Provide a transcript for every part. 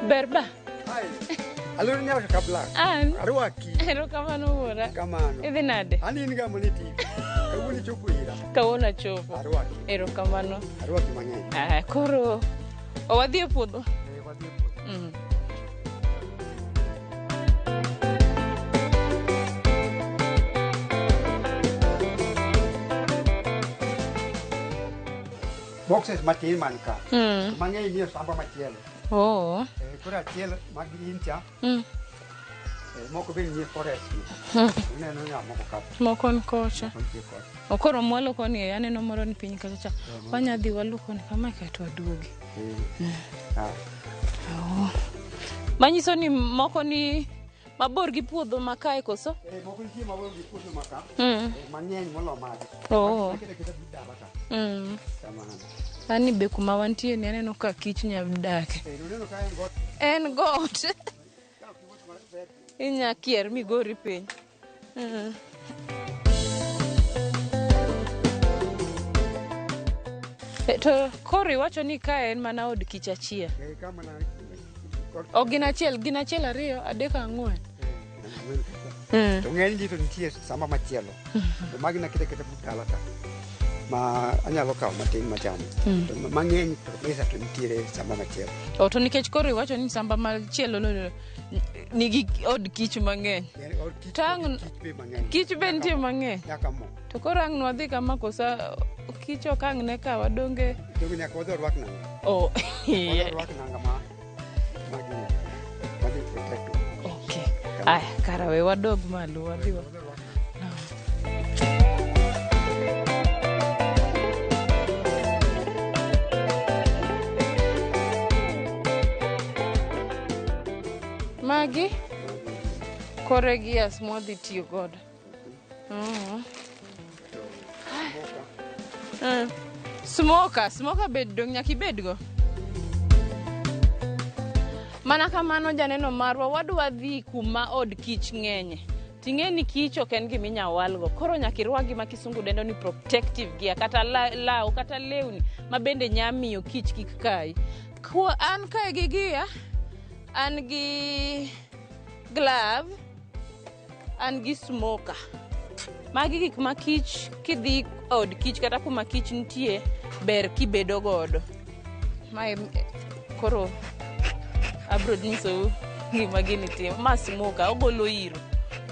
Ber ba. Ai. Aloro nyaka kabla. An. Arwaki. Erokamano wuora. Kamano. Idhi nade? An in ga mane TV. Kawuono ichopo ira. Kawuono achopo. Arwaki. Erokamano. Arwaki mang'eny. Ah, koro wadhi e puodho. Eh, wadhi e puodho. Boxes matin man ka. Mang'eny nie samba machielo. Oh. Eh, koro achiel mag green cha, eh, moko be nie forest ni. Ineno nya moko ka. Moko ni kocha. Nitie kocha. Okoro mwalo koni aneno moro ni piny kacha cha. Wanya dhi walu koni kama kaeto waduogi. Eh. Ah. Oh. Manyiso ni moko ni mabor gi puodho ma kae koso? Eh, moko nitie mabor gi puodho ma ka. Mm. Eh, mang'eny molo magi. Oh. Akete aketa but dala ka. Kamano. Ani be kuma wantie ni aneno ka kich nya dake. Eh, uneno ka en got. En got. Ka ok iwuotho maber, Inya kier migori piny. To koro iwacho ni ka en mana od kich achiel. Eh, ka mana got. Ok gin achiel, gin achiel ariyo, adek ang'wen. Eh, ang'wen kacha. To ng'eny gi to nitie samba machielo. To magi nakete aketa but dala ka. Ma anyalo kawo matin machamo. To mang'eny to kabisa to nitiere samba machielo. O to nikech koro iwacho ni samba machielo no nigi od kich mang'eny. En od kich kich be mang'eny. Kich be nitie mang'eny. Nyaka mo. To koro ang' nwadhi kama kosa kich ok ang' ne ka wadonge. Donge nyaka wadhi orwak nanga. Oh. Wadhi orwak nanga ma ma gini. Madhi protect. Okay. Aya, kara we wadog malo wadhi wa. Wadhi orwak nanga. Magi kore gears mwadhi tiyo godo. Smoker, smoker bed dong nyaka ibed go. Mana kamano janeno marwa wadwa dhi kuma od kich ng'enye. Ting'e ni kich ok en gima inya walgo. Koro nyaka irwak gima kisungu dendo ni protective gear kata law kata lewni ma bende nya miyo kich kik kayi. An kae gi gear, an gi glove, an gi smoker. Magi gik ma kich kidhi od kich kata kuma kich nitie ber kibedo godo. Mae koro abro nyisou gima gini timo. Ma smoker, ogolo iro.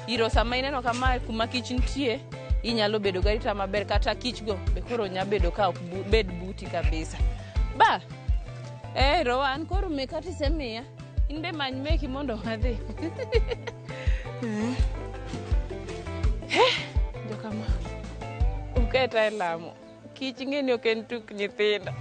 Iro sama ineno kama kuma kich nitie, inyalo bedo garita maber kata kich go be koro nya bedo ka ok bed buti kabisa. Ba, Rowan koro meka tisemiya. In be many meki mondo wadhi. Jokama uketa e lamo. Kich ng'e ni ok en tuk nyithindo.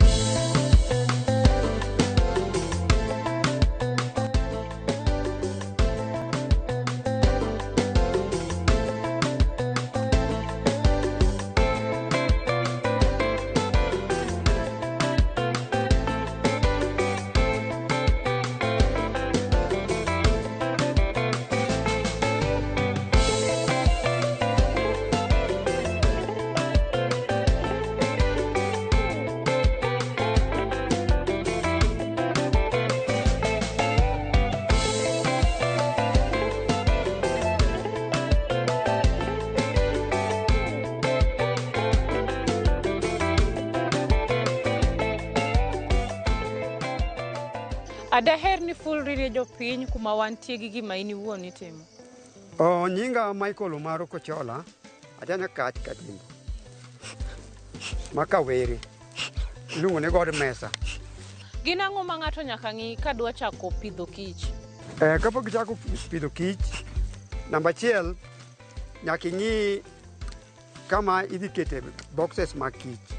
Adaher ni fulri ne jopiny kuma wantie gi gima in iwuon itimo. Oh, nyinga Michael Omaro Kochola, ajanya kach Kadimbo. Ma Kawere. Iluongo ni God Mesa. Gin ang'o ma ng'ato nyaka ng'i ka dwa chako pidho kich? Kapok ichako pidho kich, namba achiel nyaka ing'i kama idhi kete boxes mag kich.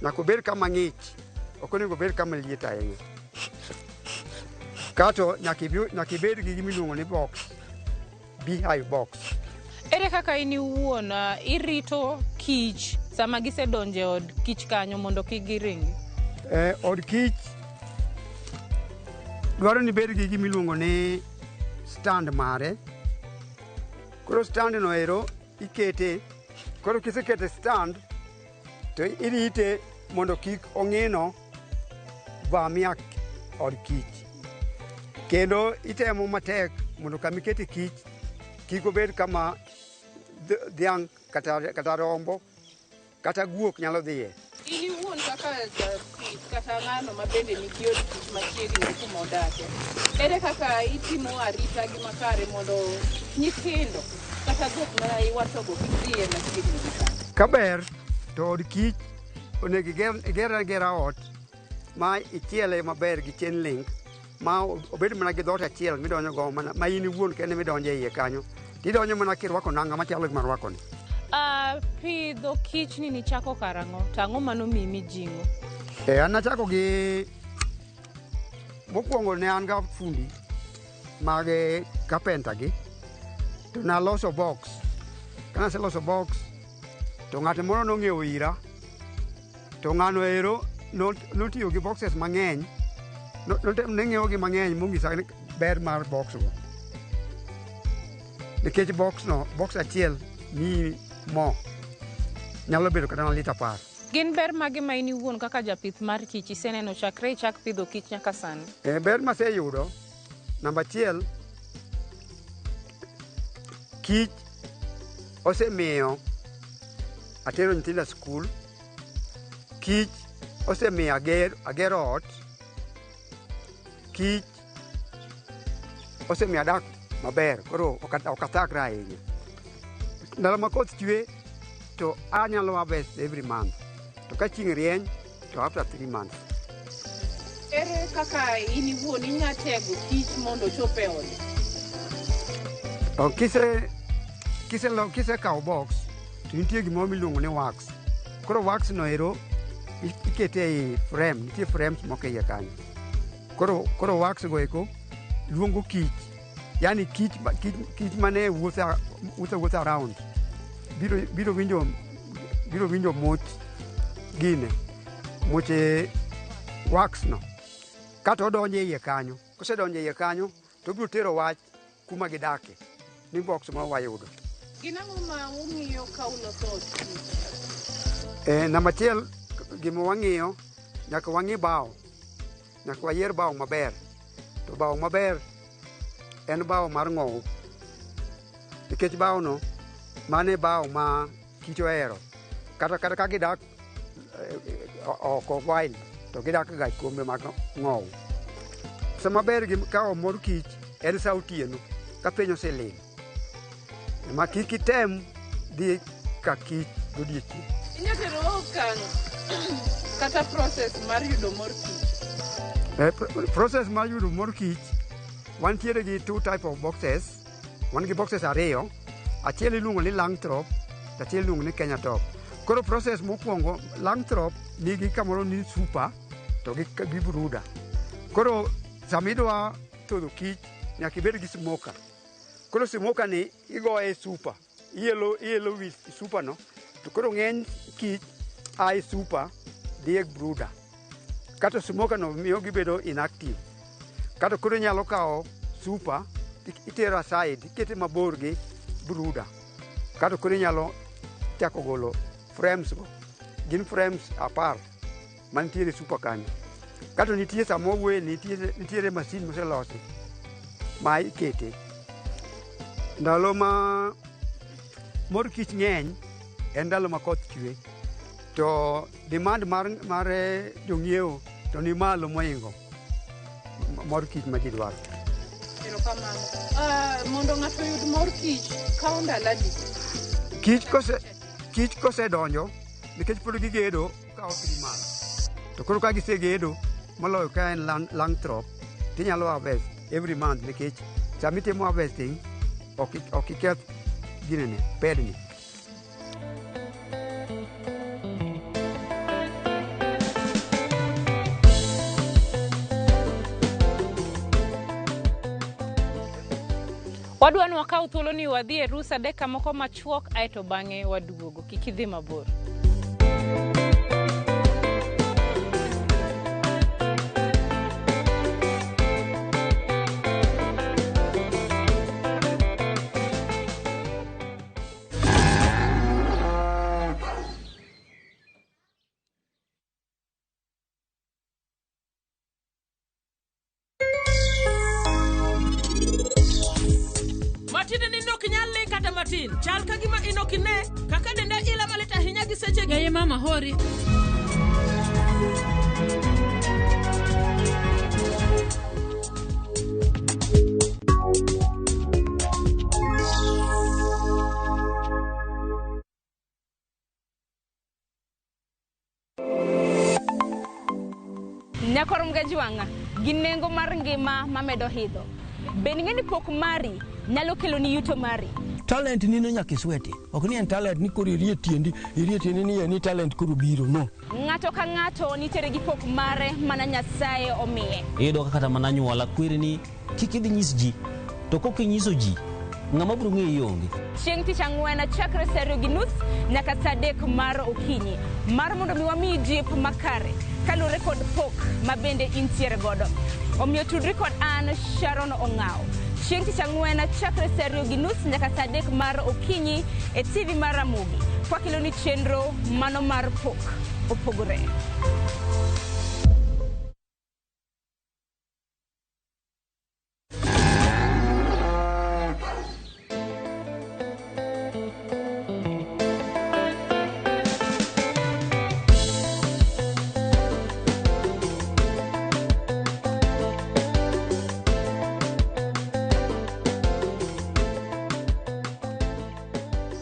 Nyaka obed kama ng'ich, ok onego obed kama liet ahinya. Kato nyaka ibed gi gima iluongo ni box, beehive box. Ere kaka in iwuon irito kich sama gisedonjo e od kich kanyo mondo kik giringi? Od kich dwaro ni ibed gi gima iluongo ni stand mare. Koro stand no ero ikete, koro kisekete stand to irite mondo kik ong'ino vamia od kich. Kendo itemo matek mondo kama ikete kich kik obed kama dhiang' kata rombo kata guok nyalo dhiye. In iwuon kaka japith kata ng'ano ma bende nigi od kich machiegni gi kuma odake, ere kaka itimo arita gi makare mondo nyithindo kata dhok ma iwachogo kik dhiye machiegni gi kanyo? Kaber to od kich onego iger agera ot ma ichiele maber gi chain link ma obed mana gi dhoot achiel midonjo go mana ma in iwuon kende midonjo e iye kanyo. Tidonjo mana kirwako nanga machalo gi marwako ni. Pidho kich ni nichako karang'o? To ang'o manomiyi mijing'o? An nachako gi mokwongo ne an ga fundi mag carpenter gi to naloso box. Kanaseloso box to ng'at moro nong'iewo ira to ng'ano ero notiyo gi boxes mang'eny ne ng'iewo gi mang'eny monyisa ni ber mar box go. Nikech box no, box achiel miyi mo nyalo bedo kata mana lita 10. Gin ber mage ma in iwuon kaka japith mar kich iseneno chakre ichak pidho kich nyaka sani? Ber maseyudo, namba achiel, kich osemiyo atero nyithindo skul, kich osemiyo agero ot, kich osemiyo adak maber, koro ok athagra ahinya. Ndalo ma koth chwe to anyalo harvest every month, to ka chieng' rieny to after 3 months. Ere kaka in iwuon inya tego kich mondo ochop e ode? Kisekawo box to nitie gimoro miluongo ni wax. Koro wax no ero ikete ei frame, nitie frames moko e iye kanyo. Koro wax go eko luongo kich, yani kich mane wuotho around biro winjo much gine, muche wax no. Kata odonjo e iye kanyo, kosedonjo e iye kanyo to obiro tero wach kuma gidake ni box ma wayudo. Gin ang'o ma ung'iyo ka uloso od kich? Namba achiel, gima wang'iyo, nyaka wang'i bao. Nyaka wayier bao maber. To bao maber en bao mar ng'owu. Nikech bao no, mano e bao ma kich ohero. Kata ka gidak oko wild, to gidak ga e kombe mag ng'owu. Sama ber gi kawo mor kich en sa otieno, ka piny oselil. Ma kik item dhi ka kich godiechieng'. Inya tero okang' kata process mar yudo mor kich? Process mar yudo mor kich, wantiere gi 2 type of boxes. Wan gi boxes ariyo, achiel iluongo ni Langthrop, to achiel iluongo ni Kenya Top. Koro process mokwongo, Langthrop nigi kamoro ni super to gi brooder. Koro sama idwa thodho kich, nyaka ibed gi smoker. Koro smoker ni igoye e super, ielo wi super no, to koro ng'eny kich a e super dhi e brooder. Kato smoker no miyo gibedo inactive. Kato koro inyalo kawo super, itero aside, ikete mabor gi brooder. Kato koro inyalo chako golo frames go. Gin frames 10 mantiere super kanyo. Kato nitie sama wawuoye, nitiere masin moselosi ma ikete. Ndalo ma mor kich ng'eny en ndalo ma koth chwe, to demand mar jong'iewo to ni malo mohingo mor kich ma ji dwaro. Erokamano. Mondo ng'ato oyud mor kich kawo ndalo adi? Kich kosedonjo, nikech pod gigedo, kawo 3 months. To koro ka gisegedo, moloyo ka en Langthrop, tinyalo harvest every month nikech sama itimo harvesting, ok iketh ginene, pedni. Wadwa ni wakaw thuolo ni wadhi e rusa dakika moko machuok aeto bang'e waduogo. Kik idhi mabor. Matiende ni ok inyal ling' kata matin. Chal ka gima in ok ine kaka denda ila malit ahinya gi sechegi. Yaye mama hori. Nyakor Mgajwang'a gi nengo mar ngima mamedo hidho. Bende ing'e ni pok mari nyalo keloni yuto mari? Talent ni no nyaka isweti. Ok ni en talent ni koro irie tiendi, irie tiendi ni ni talent koro biro, no. Ng'ato ka ng'ato nitiere gi pok mare mana Nyasaye omiye. Iyudo ka kata mana anyuola kweri ni kik idhi nyis ji. To kok inyiso ji, ng'ama biro ng'eyi onge. Chieng' tich ang'wen chakre saa 2:30 nyaka saa 3 mar okinyi mar mondo mi wamiyi jip makare kaluwore kod pok ma bende intiere godo. Omiyo tudri kod an Sharon Ong'aw. Chieng' tich ang'wen chakre saa 2:30 nyaka saa 3 mar okinyi e TV mar Ramogi. Kwakeloni chenro mano mar pok opogore.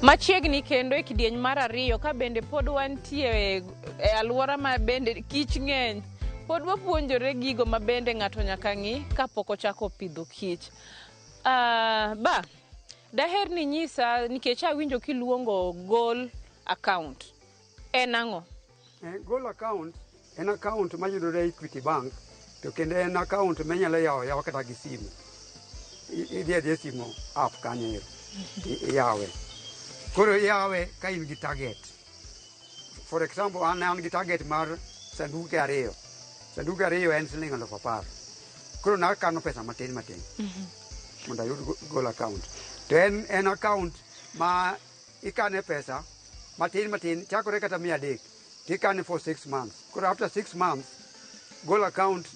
Machiegni kendo e kidieny mar ariyo ka bende pod wantie e alwora ma bende kich ng'eny, pod wapuonjore gigo ma bende ng'ato nyaka ng'i kapok ochako pidho kich. Ba, daher ni nyisa nikech awinjo kiluongo goal account. En ang'o? Goal account en account mayudore e Equity Bank to kendo en account minyalo yawo ayawa kata gi simu. Idhi adhiya e simu app kanyo ero iyawe. Koro iyawe ka in gi target. For example, an gi target mar sanduke ariyo. Sanduke ariyo en siling 10,000. Koro nakano pesa matin matin mondo ayud goal account. To en account ma ikane pesa matin matin chakore kata 300 tikane for 6 months. Koro after 6 months, goal account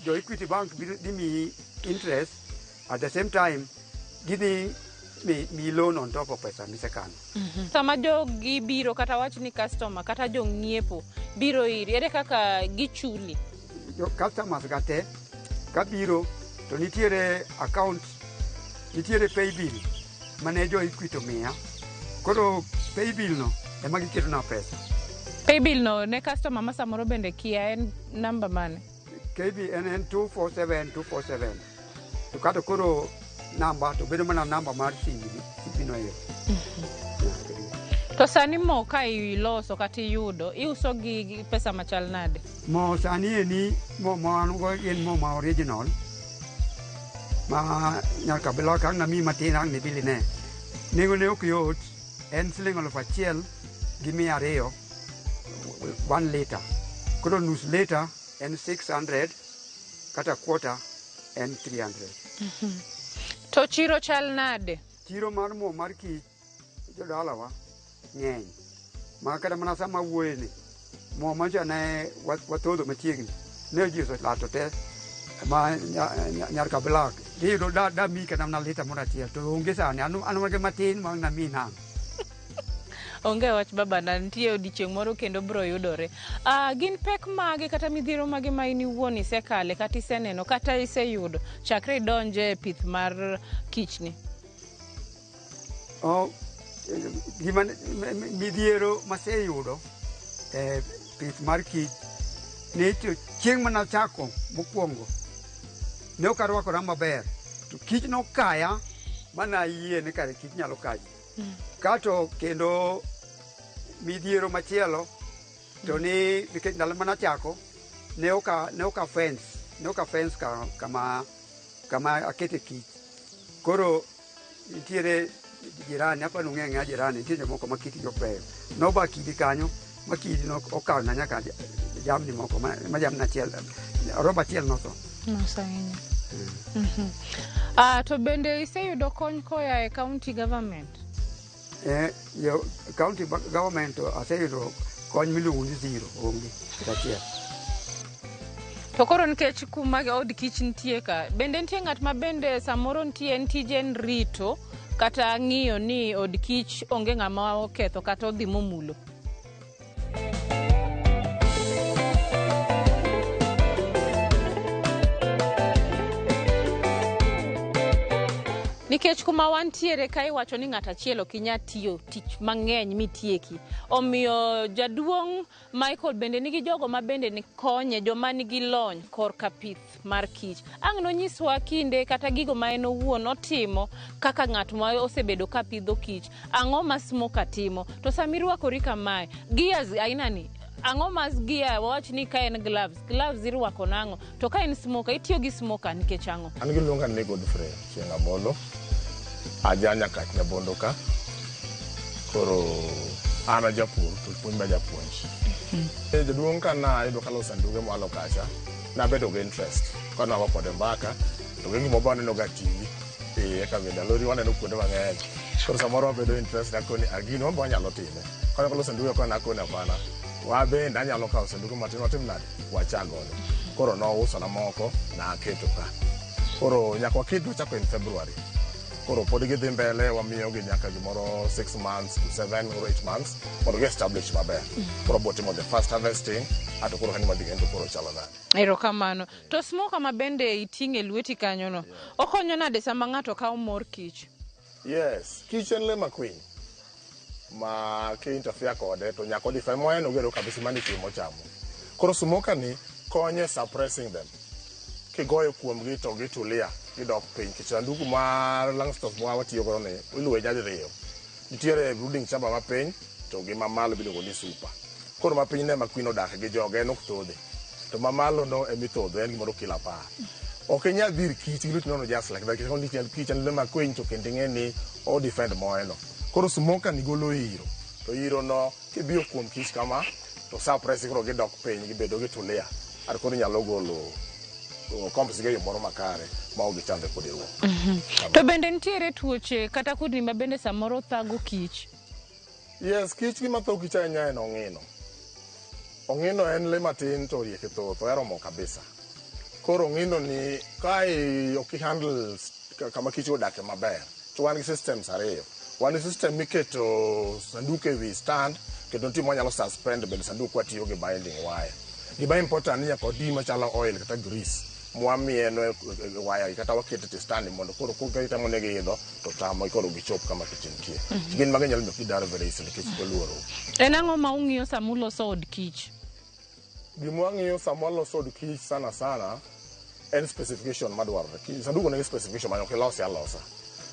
jo Equity Bank dhi miyi interest at the same time gidhi mi loan on top of pesa misekano. Sama jogi biro kata wach ni customer kata jong'iepo biro iri, ere kaka gichuli? Jo customers ga te kabiro to nitiere account, nitiere paybill mane jo Equity omiya. Koro paybill no ema giketona pesa. Paybill no ne customer ma samoro bende kia en namba mane? KB en 247 247. To kata koro namba to bedo mana namba mar simu no ero. To sani mo ka iloso kata iyudo, iuso gi pesa machal nade? Mo sani eni mo ma an go en mo ma original. Ma nyaka bila ka ang' namiyi matin ang' nibili ne. Nengo ne ok yot, en siling 1,200 1 liter. Koro nus liter en 600 kata quarter en 300. To chiro chal nade? Chiro mar mo mar kich jodalawa ng'eny. Ma kata mana sama awuoye ni, mo macha ne wathodho machiegni, ne ji oselato te ma nyar Kablak. Iyudo da mi kata mana lita moro achiel to onge sani, an mana gi matin ma ang' namiyi nang'o. Onge wach babana, nitie odiochieng' moro kendo bro yudore. Gin pek mage kata midhiero mage ma in iwuon isekale kata iseneno kata iseyudo chakre idonje e pith mar kichni? Gima midhiero maseyudo e pith mar kich ni to chieng' manachako mokwongo ne ok arwakora maber to kich nokaya manayie ni kare kich nyalo kayi. Kato kendo midhiero machielo to ni nikech ndalo manachako ne ok a fence kama akete kich. Koro nitiere jirani, apa nung'e ang'eya jirani, nitie jomoko ma kitgi ok beyo. Noba kidi kanyo, ma kidi no okawona nyaka jamni moko, ma jamni achiel, robo achiel notho. Mos ahinya. To bende iseyudo kony koa e county government? Yo, county government to aseyudo kony miluongo ni zero, onge kata achiel. To koro nikech kuma od kich nitie ka, bende nitie ng'at ma bende samoro nitie en tije en rito kata ng'iyo ni od kich onge ng'ama oketho kata odhi momulo. Nikech kuma wantiere ka iwacho ni ng'ato achiel ok inyal tiyo tich mang'eny mitieki. Omiyo jaduong' Michael bende nigi jogo ma bende ni konye, joma nigi lony korka pith mar kich. Ang' nonyiswa kinde kata gigo ma en owuon otimo kaka ng'at ma osebedo ka pidho kich. Ang'o ma smoker timo? To sama irwakori kamae, gears aina ni, ang'o ma gear wawach ni ka en gloves, gloves irwako nang'o? To ka en smoker, itiyo gi smoker nikech ang'o? An giluonga ni Godfrey Chieng' Amolo. Aja Nyakach Nyabondo ka. Koro an a japur to puonj ma japuonj. Jaduong' ka nayudo kaloso sanduge mwalo kacha, nabedo gi interest. Ka nago kode mbaka, to gi gima waneno ga TV. Eka bende alori waneno kuonde mang'eny. Koro samoro wabedo interest akoni a gini wan be wanyalo time. Kane kaloso sanduge koni akoni hapana. Wa bende anyalo kawo sanduge matin watim nade? Wachak godo. Koro nousona moko naketo ka. Koro nyaka waket wachako in February. Koro pod gidhi mbele wamiyogi nyaka gimoro 6 months to 7 or 8 months mondo gi establish maber. Koro wabiro timo the first harvesting ato koro kanyo wadhi ng'e to koro chalo nade. Erokamano. To smoker ma bende iting'o e lweti kanyono, okonyo nade sama ng'ato kawo mor kich? Yes, kich en lee makwiny ma ki interfere kode to nyaka odhi moen ogero kabisa mano chiemo mochamo. Koro smoker ni konyo e suppressing them. Kigoyo kuomgi to gitulia, gidok piny. Nikech sanduku mar Langstroth ma watiyo godo ni iluwe nyadiriyo. Nitiere brooding chamber mapiny to gi mamalo miluongo ni super. Koro mapiny no ema queen odake gi joge en ok thodhe. To mamalo no ema ithodho en gimoro kilo apar. Ok inyal dhir kich gi lweti nono just like that. Nikech kich en lee makwiny to kendo ing'e ni o defend moe no. Koro smoker ni golo iro. To iro no kibiro kuom kich kama to suppress koro gidok piny gibedo gitulia. Ar koro inyalo golo combs gi e yo moro makare ma ok gichandre kod ruok. To bende nitiere tuoche kata kudni ma bende samoro thago kich? Yes, kich gima tho kich ahinya en ong'ino. Ong'ino en lee matin to rieke thoth, ohero mo kabisa. Koro ong'ino ni ka ok i handle kama kich odake maber, to wan gi systems ariyo. Wan gi system miketo sanduk ewi stand, kendo nitie mwanyalo suspend bende sanduk kwatiyo gi binding wire. Gima important ni nyaka odi machalo oil kata grease mwamieno e waya gi kata waketo e stand mondo koro kitemo ni giidho to tamo koro gichop kama kich nitie. Gin mago nyalo miyo gidar very easily nikech oluoro. En ang'o ma ung'iyo sama uloso od kich? Gima wang'iyo sama waloso od kich sana sana en specification madwarore. Sanduku nigi specification ma ok ilose alosa.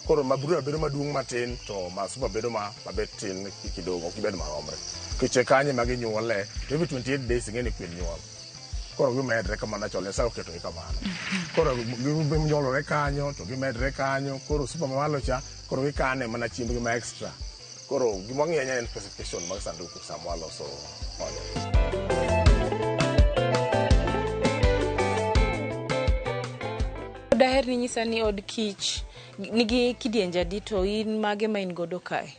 Koro ma brooder bedo maduong' matin to ma super bedo ma mabet tin kidogo ok gibed maromre. Nikech kanyo ema ginyuole to every 28 days ing'e ni kwin nyuol. Koro gimedre kamano chon Nyasaye oketogi kamano. Koro ginyuolore kanyo to gimedre kanyo koro super mamalo cha koro gikane mana chiembgi ma extra. Koro gima wang'iyo ahinya en specification mag sanduku sama waloso ode. Daher ni nyisa ni od kich nigi kidienje adi to in mage ma in godo kae?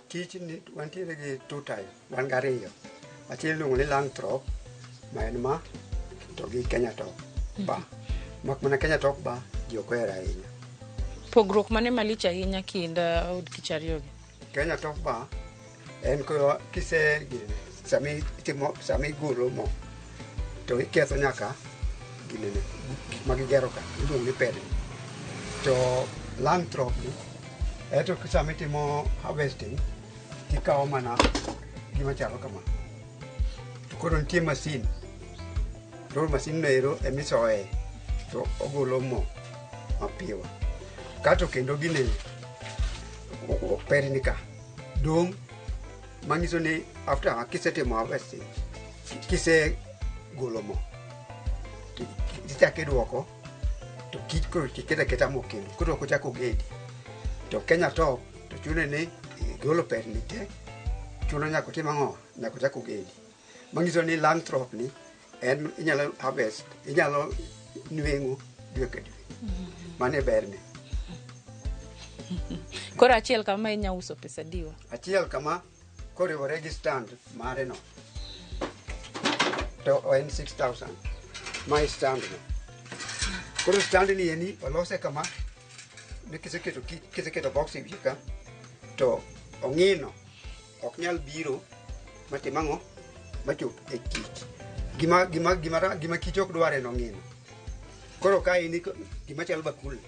Kich ni wantiere gi two type, wan gariyo. Achiel iluongo ni Langstroth ma en ma to gi Kenya Top bar. Mak mana Kenya Top bar ji ok ohero ahinya. Pogruok mane malich ahinya kind od kich ariyogi? Kenya Top bar en ko kise ginene sami itimo sami igolo mo to iketho nyaka ginene gik ma gigero ka iluongo ni pedni. To Langstroth ni eto sama itimo harvesting tikawo mana gima chalo kama. To koro nitie masin. To masin no ero emisoye to ogolo mo mapiyo. Kato kendo gine pedni ka dong' manyiso ni after kisetimo harvesting kisegolo mo tichako iduoko to kich koro iketo aketa mo kendo koro ok ochak ogedi. To Kenya Top to chune ni igolo pedni te chuno nyaka otim ang'o? Nyaka ochak ogedi. Manyiso ni Langstroth ni en inyalo harvest inyalo nweng'o dwe ka dwe. Mano e berne. Koro achiel kama inya uso pesa adiwa? Achiel kama koriwore gi stand mare no to en 6000 ma e stand no. Koro stand ni eni olose kama Ni kiseketo kiseketo box e wiye ka to ong'ino ok nyal biro matim ang'o machop e kich. Gima kich ok dwar en ong'ino. Koro ka in gima chalo bakul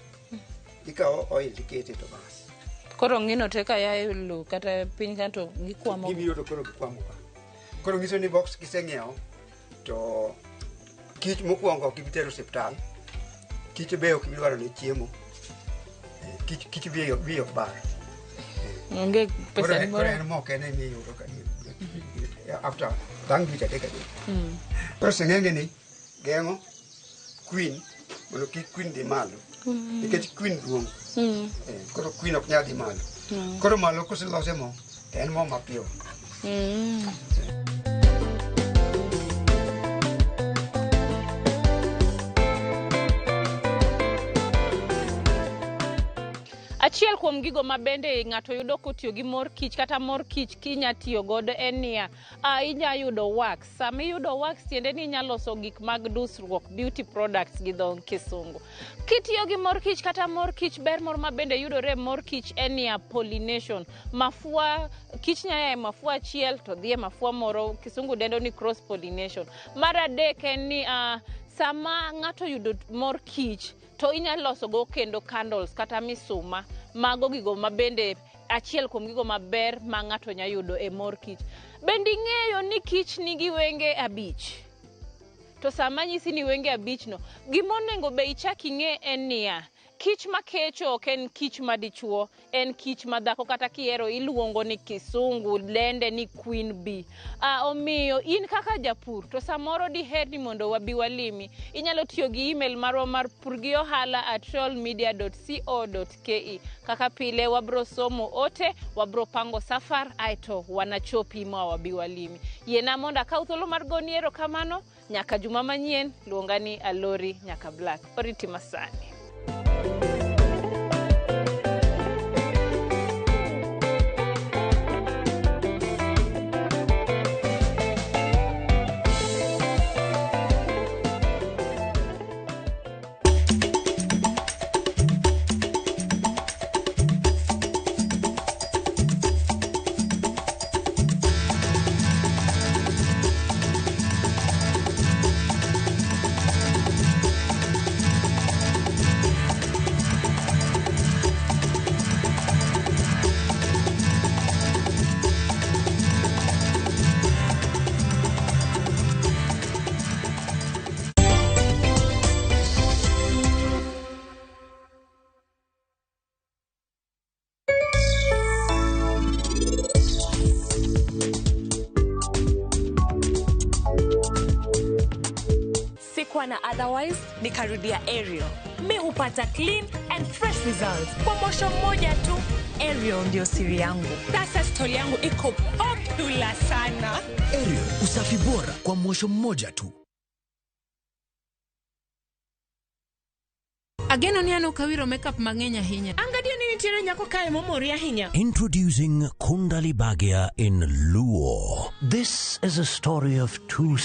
ikawo oil tikete to bas. Koro ong'ino te ka ya e lowo kata piny ka to gikwamo. Gibiro to koro gikwamo ka. Koro nyiso ni box kiseng'iewo to kich mokwongo ok ibi tero osiptal. Kich be ok ibi dwaro ne chiemo. Kich wiye ok bar. Onge pesa ni Koro moro. en mo kende miyudo ka after bang' dweche adek adek. Koro seng'enge ni geng'o queen mondo kik queen dhi malo. Nikech queen duong'. Koro queen ok nyal dhi malo. Koro malo koselose mo to en mo mapiyo. Achiel kuom gigo ma bende ng'ato yudo kotiyo gi mor kich kata mor kich kinya tiyo godo en niya, inya yudo wax. Sama iyudo wax tiende ni inya loso gik mag dusruok, beauty products gi dho kisungu. Kitiyo gi mor kich kata mor kich, ber moro ma bende yudore e mor kich en niya, pollination. Mafua, kich nya ya e mafua achiel to dhi e mafua moro, kisungu dendo ni cross pollination. Mar adek en ni sama ng'ato yudo mor kich to inya loso go kendo candles kata misuma. Mago gigo ma bende achiel kuom gigo maber ma ng'ato nya yudo e mor kich. Bende ing'eyo ni kich nigi wenge 5? To sama anyisi ni wenge 5 no, gimonego be ichak ing'e en niya, kich makecho ok en kich madichuo, en kich madhako kata kihero iluongo ni kisungu dende ni queen bee. Omiyo in kaka japur to samoro diher ni mondo wabi walimi, inyalo tiyo gi email marwa mar purgiohala@royalmedia.co.ke. Kaka pile wabro somo ote, wabro pango safar aeto wanachopi ma wabi walimi. Yiena mondo akaw thuolo mar goni erokamano nyaka juma manyien, luonga ni Alori Nyaka Black. Oriti masani. Sikuwa na otherwise, nikarudia Ariel. Mi hupata clean and fresh results kwa mosho mmoja tu. Ariel ndio siri yangu. Sasa stoli yangu iko popular sana. Ariel, usafi bora kwa mosho mmoja tu. Ageno ni an ok awiro makeup mang'eny ahinya. Angadio ni nitiere nyako kae momori ahinya. Introducing Kundali Bhagya in Luo. This is a story of two